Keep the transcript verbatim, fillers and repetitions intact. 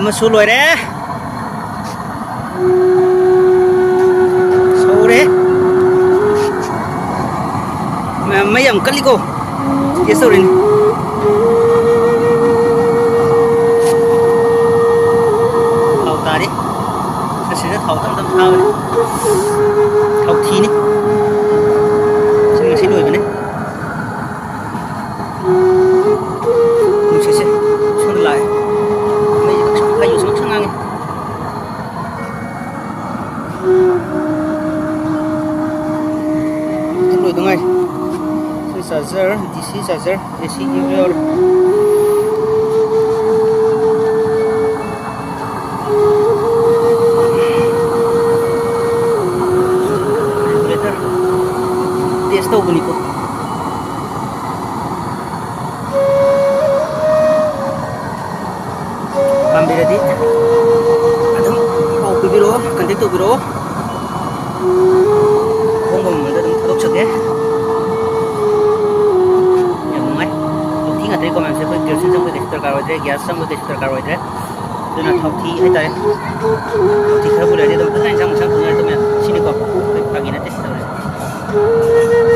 ꯑꯃꯁꯨ ꯂꯣꯏꯔꯦ꯫ ꯁꯧꯔꯦ꯫ ꯃ-, ꯃꯩ ꯌꯥꯝ ꯀꯜꯂꯤꯀꯣ꯫ ꯇꯦꯁ ꯇꯧꯔꯤꯅꯤ꯫ ꯊꯥꯎ ꯇꯥꯔꯤ꯫ ꯑꯁꯤꯗ ꯊꯥꯎ ꯇꯞ ꯇꯞ ꯊꯥꯕꯅꯤ꯫ ꯊꯥꯎ ꯊꯤꯅꯤ꯫ ꯁꯤ ꯉꯁꯤ ꯂꯣꯏꯕꯅꯤ꯫ ꯅꯨꯡꯁꯤꯠꯁꯦ ꯁꯣꯝꯗ ꯂꯥꯛꯑꯦ꯫ ꯃꯩꯁꯦ ꯈꯪꯁꯪ ꯈꯪꯁꯪ ꯉꯥꯡꯉꯦ꯫ ꯂꯣꯏꯗ ꯉꯥꯏꯔꯤ꯫ ꯁꯤ ꯆꯥꯔꯖꯔ, ꯗꯤ ꯁꯤ ꯆꯥꯔꯖꯔ, ꯑꯦ ꯁꯤꯒꯤ ꯌꯥꯎꯔꯦ꯫ ꯔꯦꯒꯨꯂꯦꯇꯔ ꯇꯦꯁ ꯇꯧꯕꯅꯤꯀꯣ꯫ ꯄꯥꯝꯕꯤꯔꯗꯤ ꯑꯗꯨꯝ ꯄꯥꯎ ꯄꯤꯕꯤꯔꯛꯑꯣ, ꯀꯟꯇꯦꯛ ꯇꯧꯕꯤꯔꯛꯑꯣ꯫ ꯑꯍꯣꯡꯕ ꯃꯃꯜꯗ ꯑꯗꯨꯝ ꯊꯥꯗꯣꯛꯆꯒꯦ꯫ ꯌꯥꯝ ꯅꯨꯡꯉꯥꯏ꯫ ꯊꯥꯎꯊꯤ ꯉꯥꯛꯇꯅꯤꯀꯣ ꯃꯌꯥꯝꯁꯦ꯫ ꯑꯩꯈꯣꯏ ꯀꯦꯔꯣꯁꯤꯟ ꯆꯪꯕꯒꯤ ꯀꯩꯁꯨ ꯗꯔꯀꯥꯔ ꯑꯣꯏꯗ꯭ꯔꯦ, ꯒ꯭ꯌꯥꯁ ꯆꯪꯕꯒꯤ ꯀꯩꯁꯨ ꯗꯔꯀꯥꯔ ꯑꯣꯏꯗ꯭ꯔꯦ꯫ ꯑꯗꯨꯅ ꯊꯥꯎꯊꯤ ꯍꯥꯏꯇꯥꯔꯦ꯫ ꯊꯥꯎꯊꯤ ꯈꯔꯕꯨ ꯂꯩꯔꯗꯤ ꯑꯗꯨꯝ ꯐꯖꯅ ꯏꯟꯁꯥꯡ ꯃꯩꯁꯥꯡ ꯊꯣꯡ ꯌꯥꯔꯦ꯫ ꯑꯗꯨꯝ ꯌꯥꯝ ꯁꯤꯅꯤꯀꯣ ꯑꯩꯈꯣꯏ ꯐꯥꯒꯤ ꯅꯠꯇꯦ ꯁꯤ ꯇꯧꯔꯤꯁꯦ꯫